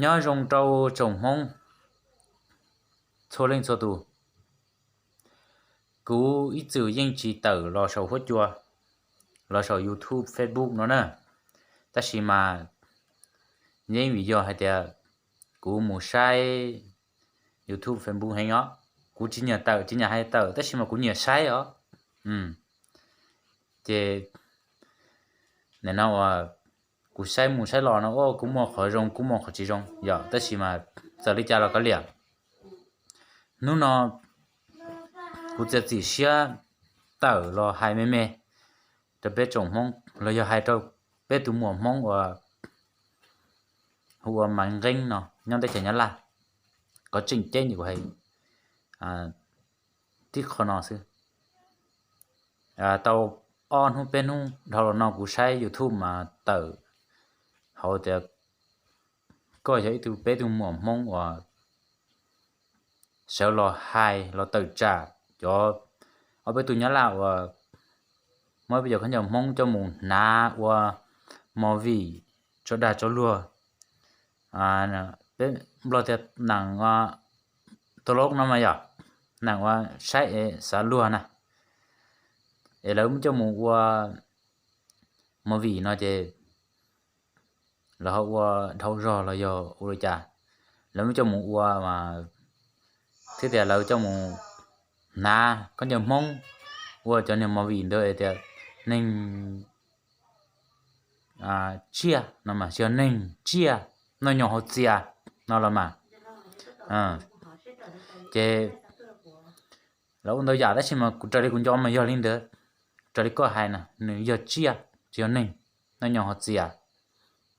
Nyob zoo rau tsoom Hmoob txhua leej txhua tus. Kuv ib txwm yeej tsis tawm los saum huab cua, los saum YouTube, Facebook no na. Tab sis mas yeej vim yog hais tias kuv mus saib YouTube, Facebook heev os. Kuv tsis nyiam tawm, tsis nyiam hais tawm, tab sis mas kuv nyiam saib os. Ces nim no uas kuv saib mus saib los no, kuj muaj qhov zoo, kuj muaj qhov tsis zoo yom, tab sis mas txawm li cas los kav liam, hnub no kuv txiav txim siab tawm los hais me me rau peb tsoom Hmoob los yog hais rau peb tus muam Hmoob uas hu ua Maiv Nqeeb no nyob teb chaws Nyab Laj. Qhov tseem ceeb kuv hais tib qho no xwb. Tau ob hnub peb hnub dhau los no kuv saib YouTube mas tawm hauv tias koj yog ib tug peb tug muam Hmoob uas sawv los hais los tawm tsam cov ob peb tug Nyab Laj uas muab peb cov khaub ncaws Hmoob coj mus hnav ua movie tso dag tso luag. Peb Nplog tias neem ua tau lov no mas yog neem ua saib es xav luag na, es lawv muab coj mus ua movie no ces lawv ho ua dhau zog los yog ua li cas, lawv muab coj mus ua mas thiab tias lawv coj mus hnav khaub ncaws Hmoob ua cov niag movie ntawd es tias neeg tsiaj no mas, yog neeg tsiaj noj nyo haus txias no los mas. Ces lawv ua ntau yam tab sis mas kuv raws li kuv nco mas yog li ntawd, raws li koj hais na, nws yog tsiaj tsis yog neeg noj nyo haus txias.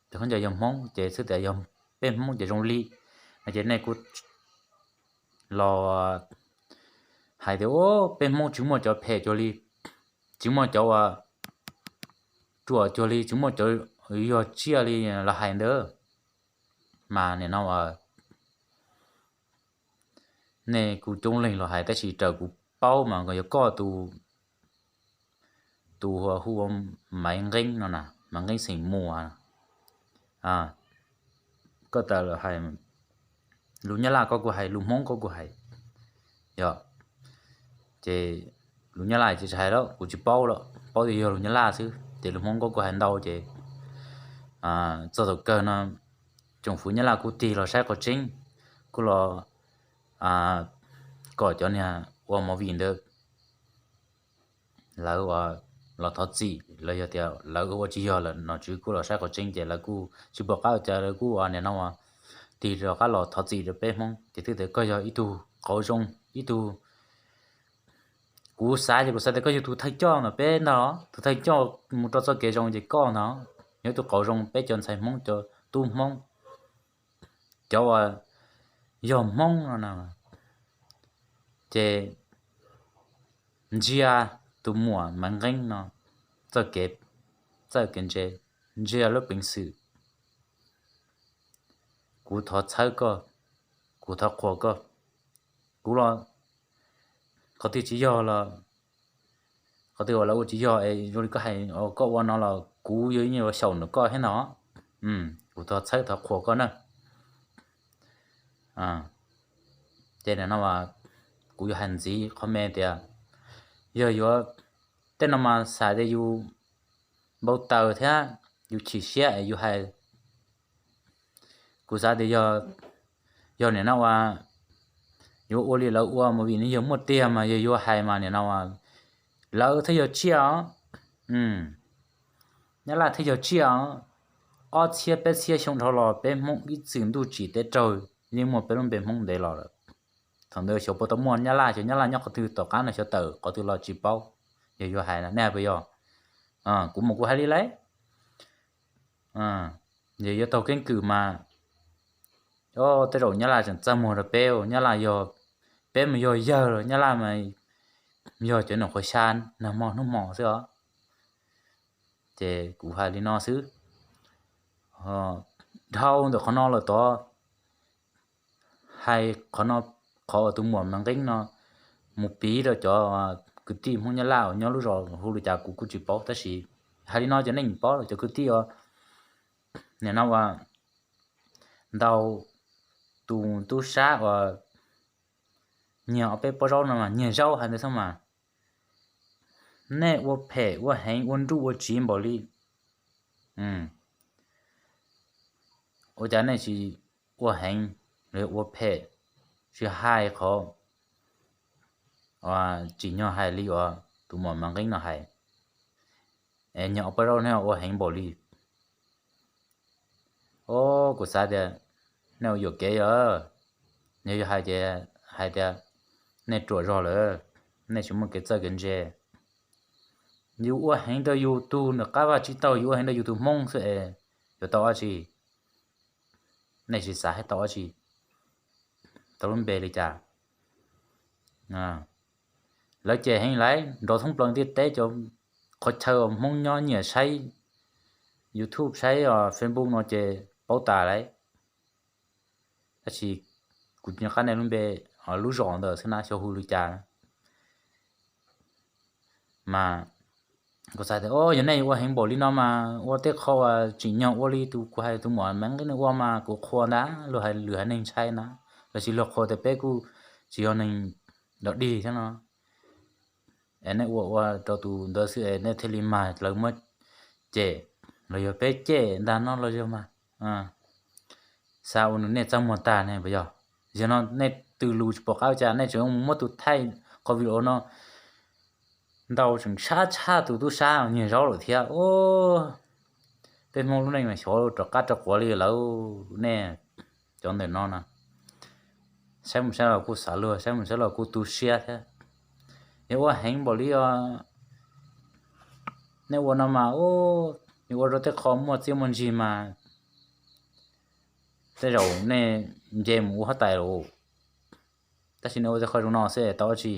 Ces khaub ncaws yog Hmoob ces xwb tias yog peb Hmoob ces zoo li no ces nej kuj los hais tias peb Hmoob tsis muaj cov phem cuag li, tsis muaj cov uas ruam cuag li, tsis muaj cov yog tsiaj li los hais ntawd. Mas nim no nej kuj coob leej los hais tab sis raws kuv paub mas yog koj tus hu ua Maiv Nqeeb no na, Maiv Nqeeb xeem Muas, koj tawm los hais lus Nyab Laj koj kuj hais, lus Hmoob koj kuj hais. Yog ces lus Nyab Laj ces tsis hais lawm, kuv tsis paub lawm, paub tias yog lus Nyab Laj xwb ces lus Hmoob koj kuj hais ntau ces txog thaum kawg no tsoom fwv Nyab Laj kuj tig los saib qhov tseeb, kuj los kom cov niag ua movie ntawd lawv los thov txim los yog tias lawv ua tsis yog lawm, nom tswv kuj los saib qhov tseeb ces lawv kuj tsis pom qab ua cas lawv kuj nim no tig rov qab los thov txim rau peb Hmoob ces twb tias koj yog ib tug qauv zoo, ib tug, kuv xav ces kuv xav tias koj yog tus thawj coj ntawm peb ntag, tus thawj coj mus rau txoj kev zoo ces koj ntag, yog ib tug qauv zoo peb cov ntxhais Hmoob, cov tub Hmoob, cov uas yog Hmoob no na. Ces ntsia tus muam Maiv Nqeeb no txoj kev txawj kev ntse, ntsia lub peev xwm, kuv thov txhawb koj, kuv thov qhuas koj. Kuv los qhov twg tsis yog los, qhov twg uas lawv ua tsis yog es zoo li koj hais koj ua no los kuv yuav ib nyuag xyaum ntawm koj thiab no. Kuv thov txhawb thov qhuas koj na. Ces nim no kuv yuav hais ntxiv qhov me tias yog yuav, tej no mas xav tias yus npau taws thiab yus chim siab es yus hais. Kuv xav tias yog nim no uas yuav ua li lawv ua movie no yog muaj tiag mas yog yuav hais mas nim no lawv thiaj yog tsiaj os. Nyab Laj thiaj yog tsiaj os. Ob txhiab peb txhiab xyoo dhau los peb Hmoob ib txwm ntuj tsim teb raug, yeej muaj peb lub npe Hmoob ntev los lawm. Thaum ntawd xyov puas tau muaj Nyab Laj, xyov Nyab Laj nyob qhov twg tom qab no xyov tawm qhov twg los tsis paub. Yog yuav hais nej hais puas yog? Kuv mas kuv hais li lawm. Yog yuav taug keeb kwm mas tej zaum Nyab Laj tseem txaj muag rau peb, Nyab Laj yog, peb mas yog yawg los Nyab Laj mas yog cov num qhuav xya nag hmo hnub hmo xwb os. Ces kuv hais li no xwb. Dhau ntawm qhov no lawm tod, hais qhov no, qhov uas tus muam Maiv Nqeeb no mus piv rau cov kwv tij Hmoob Nyab Laj uas nyob lub zos hu li cas kuv kuj tsis paub tab sis hais li no cov neeg paub, cov kwv tij uas nim no uas ntau tus tub sab uas nyiag ob peb pob zaub no mas nyiag zaub hais ntawd xwb mas, nej ua phem ua heev ua nruj ua tsiv npaum li. Ua cas nej tsis ua heev los yog ua phem, tsis hais qhov tsim nyog hais li uas tus muam Maiv Nqeeb no hais, es nyiag ob pob zaub nej ua heev npaum li. Os, kuv xav tias nej ua yuam kev yog, yog hais tias, hais tias nej ruam zog lawm, nej tsis muaj kev txawj kev ntse. Yus ua heev rau yus tug nram qab vaj tsib taug, yus ua heev rau yus tus Hmoob xwb es yuav tau dab tsi? Nej tsis xav hais tau dab tsi, tau lub npe li cas? Lawv cem heev lawm, nrov thoob plaws ntiaj teb, cov qhov chaw uas Hmoob nyob nyiam saib YouTube saib Facebook no ces paub tas lawm. Tab sis kuv tsis nco qab nej lub npe, lub zos ntawd xwb na, xyov hu li cas. Mas kuv xav tias, o, yog nej ua heev npaum li no mas ua tej qho uas tsim nyog ua li tus kuv hais tus muam Maiv Nqeeb no ua mas kuv qhuas ntag, luag hais lwm haiv neeg ntshai ntag, los sis luag qhuas tias peb kuj tsis yog neeg dog dig thiab no. Es nej ua ua rau tus ntawd xwb es nej thiaj li mag lawv muab cem, los yog peb cem ntag no los yog mas, xav ua nws nej txaj muag tag ne puas yog? Yog no nej tws lus tsis pom qab ua cas nej tseem muab tus thaij qhov video no ntau tseem tshab tshaj tus tub sab nyiag zaub lawm thiab. Peb Hmoob lub neej mas xyov rov qab rov quav li lawm nej cov ntawm no na. Saib mus saib los kuj xav luag, saib mus saib los kuj tu siab thiab. Yog ua heev npaum li os, nej ua no mas, yog ua rau tej qho muaj txiaj muaj ntsig mas tej zaum nej nce mus ua huab tais lawm. Tab sis nej ua tej qho zoo no xwb tau dab tsi?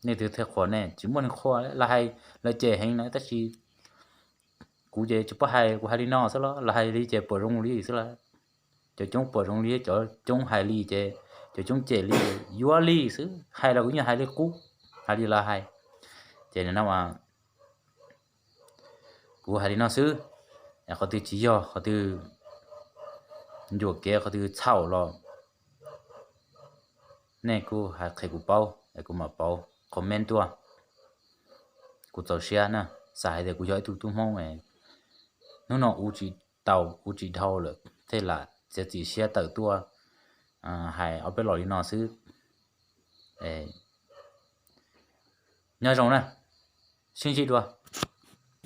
Nej twb thiaj qhuas, nej tsis muaj neeg qhuas, lawv hais lawv cem heev na, tab sis kuv ces tsis paub hais, kuv hais li no xwb los lawv hais li ces puas zoo li xwb lawm. Cov coob puas zoo li, cov coob hais li ces, cov coob cem li, yuav li xwb, hais los kuv yeej hais li qub, hais li lawv hais. Ces nim no kuv hais li no xwb, qhov twg tsis yog, qhov twg ncua kev, qhov twg txhaum los nej kuj hais qhia kuv paub es kuv mam pauv comment tuaj. Kuv txaus siab na, xav hais tias kuv yog ib tug tub Hmoob, hnub no ua tsis tau ua tsis dhau lawm thiaj lam txiav txim siab tawm tuaj hais ob peb los li no xwb. Nyob zoo na, sib ntsib dua.